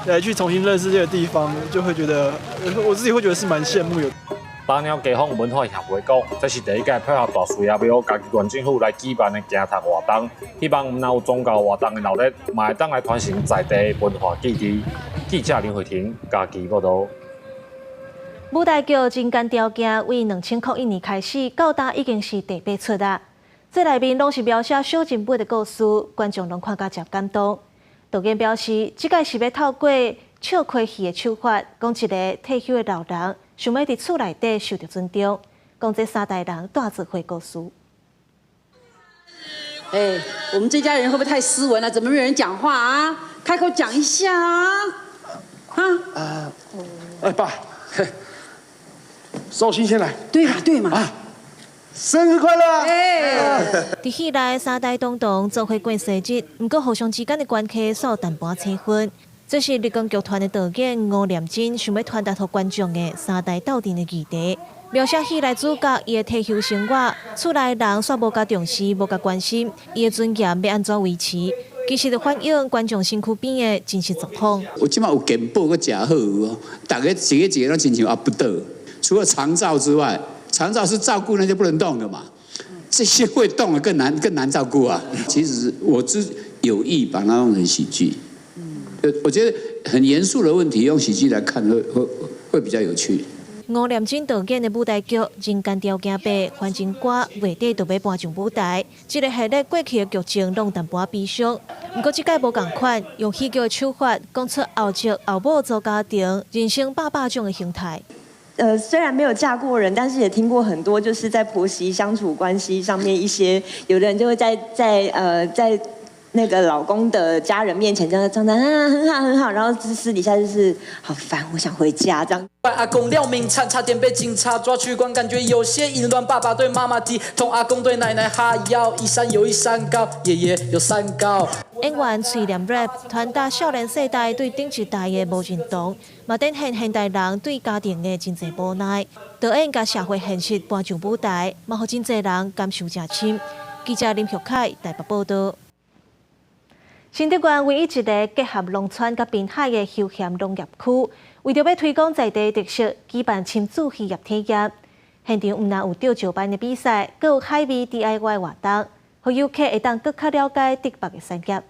來去重新認識這個地方，就會覺得我自己會覺得是蠻羨慕有。打鳥街坊文化協會講，這是第一屆配合大樹爺廟、嘉義縣政府來舉辦的行讀活動，希望毋但有宗教活動的鬧熱，嘛會當來傳承在地文化記憶。記者林慧婷嘉義報導。舞台劇《人間條件》為2001年開始，到今已經是第八齣啦。這內面攏是描寫小人物的故事，觀眾攏看甲誠感動。導演表示，這擺是欲透過笑詼戲的手法，講一个退休的老人想欲佇厝內底受著尊重，講這三代人蹛做伙故事。哎，我們這家人會不會太斯文了？怎麼沒有人講話啊？開口講一下啊！啊！啊！哎，爸，壽星先來。對嘛對嘛。啊！生日快樂！哎！佇戲內三代同堂做伙過生日，毋過互相之間的關係煞淡薄仔氣氛。這是立功劇團的導演吳念真想欲傳達予觀眾的三代鬥陣的議題。描寫戲內主角伊的退休生活，厝內人煞無共重視，無共關心，伊的尊嚴欲按怎維持？其實就反映觀眾身軀邊的真實狀況。我這擺有健保閣食好有無？逐家一个一个攏親像阿不倒，除了長照之外，長照是照顧那些不能動的嘛，這些會動的更難更難照顧啊。其實我是有意把它弄成喜劇，我覺得很嚴肅的問題用喜劇來看會比較有趣。吳念真導演的舞台劇《人間條件八》翻情歌月底就欲搬上舞台。這个系列過去的劇情攏淡薄仔悲傷，毋過這擺無仝款，用喜劇的手法講出後祖後母組家庭人生百百種的形態。雖然沒有嫁過人，但是也聽過很多，就是在婆媳相處關係上面一些，有的人就會在那個老公的家人面前，這樣裝的啊很好很好，然後私底下就是好煩，我想回家這樣。阿公廖明燦差點被警察抓去關，感覺有些淫亂。爸爸對媽媽低，同阿公對奶奶哈腰，一山有一山高，爺爺有三高。演員喙念 rap，傳達少年世代對頂一代的無認同，嘛展現現代人對家庭的真濟無奈。導演共社會現實搬上舞台，嘛予真濟人感受誠深。記者林玉凱台北報導。新竹縣唯一一个結合農村佮濱海的休閒農業區，為著欲推廣在地特色，舉辦親子漁業體驗。現場毋但有釣石斑的比賽，閣有海味 DIY 活動，予遊客會當閣較了解竹北的產業。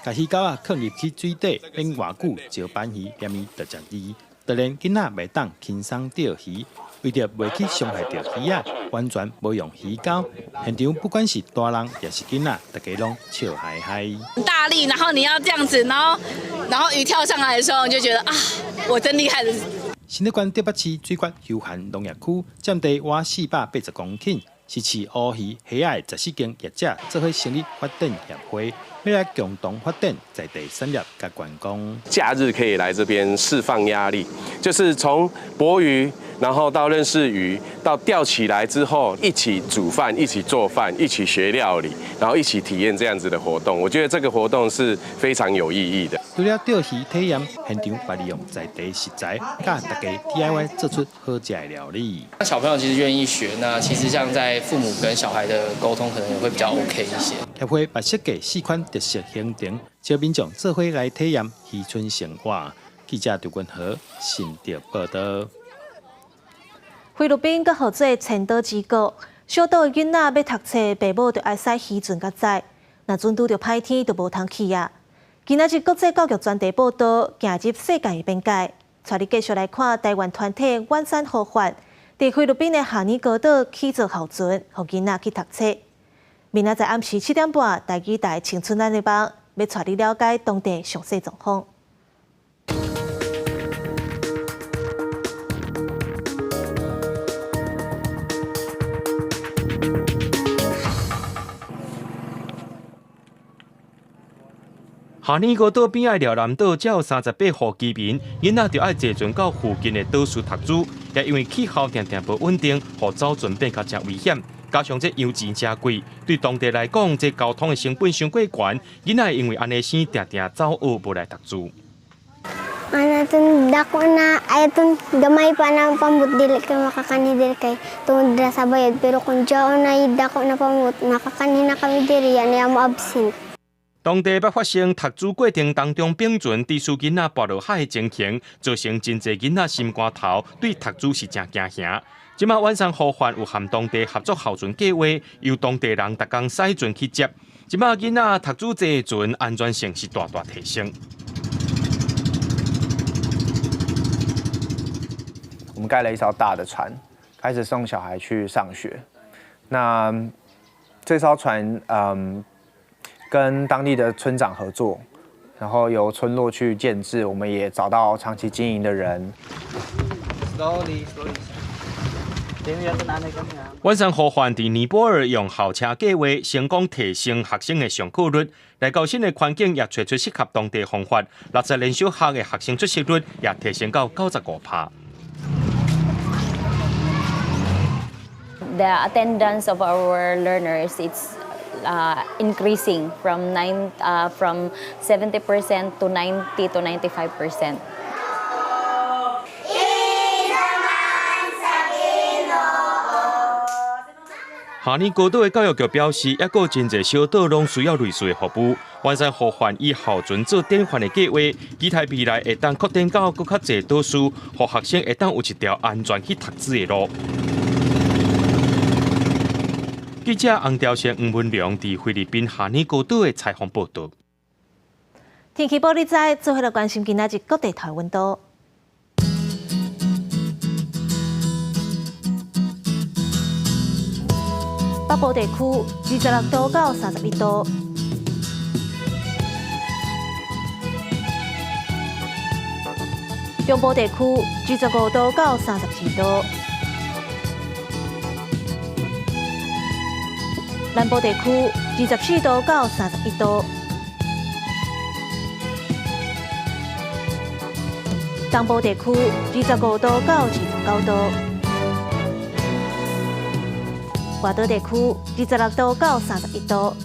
共魚鈎仔囥入去水底，免偌久，石斑魚連伊就食膩。當然，囡仔袂當輕鬆釣魚，為著袂去傷害著魚仔，完全無用魚鈎。現場不管是大人抑是囡仔，大家攏笑嗨嗨。大力，然後你要這樣子，然後魚跳上來的時候，你就覺得啊，我真厲害的。新竹縣竹北市水橛休閒農業區佔地約480公頃，是飼烏魚、蝦仔的14間業者做伙成立發展協會，欲來共同發展在地產業佮觀光。假日可以來這邊釋放壓力，就是從捕魚，然後到認識魚，到釣起來之後一起煮飯、一起做飯、一起學料理，然後一起體驗這樣子的活動。我覺得這個活動是非常有意義的。除了釣魚體驗，現場嘛利用在地食材，教大家 DIY 做出好食的料理。那小朋友其實願意學，那其實像在父母跟小孩的溝通，可能也會比較 OK 一些。協會嘛設計四款特色行程，招民眾做伙來體驗漁村生活。記者劉君和新竹報導。菲律賓閣號做千島之國，小島囡仔欲讀冊，爸母就愛駛漁船共載。若準拄著歹天，就無通去啊。今仔日國際教育專題報導，行入世界的邊界，帶你繼續來看台灣團體遠山呼喚，佇菲律賓的哈尼高島起造校船，予囡仔去讀冊。明仔載暗時7點半，台語台青春咱的夢，欲帶你了解當地詳細狀況。哈尼高島邊仔寮南島才有38戶居民，囡仔就愛坐船到附近的島嶼讀書，也因為氣候定定無穩定，予走船變較誠危險。加上這油錢誠貴，對當地來講，這交通的成本傷過懸，囡仔因為按呢生，定定走學無來讀書。 Ano tun dako na ay tun gamay pa na pamut dili kay makakani diri kay tungod ra sa bayad pero kung jaon na dako na pamut makakani na kami diri yan ay mo absent. 當地捌發生讀書過程當中，冰船致使囡仔跋落海的情形，造成真濟囡仔心肝頭，對讀書是誠驚嚇。這馬遠山呼喚有和當地合作校船計劃，由當地人逐工駛船去接。這馬囡仔讀書坐船安全性是大大提升。我們蓋了一艘大的船，開始送小孩去上學。那這艘船，跟當地的村長合作，然後由村落去建置，我們也找到長期經營的人。 Slowly, slowly. 丸山湖畔佇尼泊爾用校車計劃成功提升學生的上課率，來到新的環境也揣出適合當地方法，60連小學的學生出席率也提升到95%。 The attendance of our learners it's increasing from 70% to 90 to 95%. 哈尼高島的教育局表示，猶閣真濟小島攏需要類似的服務。丸山湖畔以校船做典範的計劃，期待未來會當擴展到閣較濟島嶼，予學生會當有一條安全去讀書的路。記者洪兆勝、吳文良佇菲律賓哈尼高島的採訪報導。天氣報你知，做伙來關心今仔日各地頭溫度。北部地區26度到31度，中部地區25度到34度，南部地區24度到31度，東部地區25度到29度。外島地區26度到31度。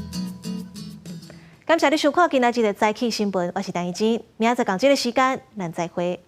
感謝你收看今仔日的早起新聞，我是陳怡靜，明仔載仝這个時間，咱再會。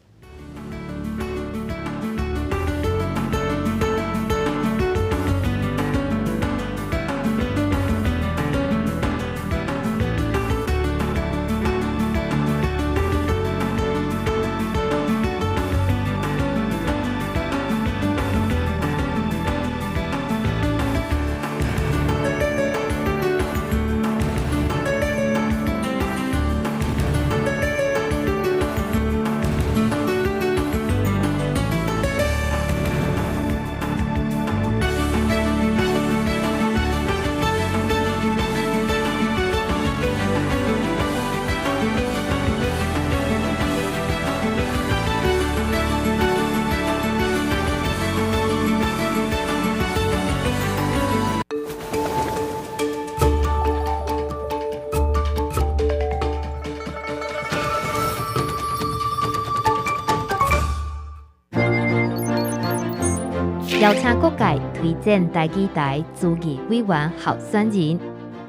邀請各界推薦台語台主義委員候選人，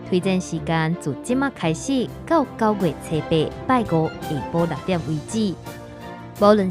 推薦時間自這馬開始到9月初8拜五下晡6點為止。無論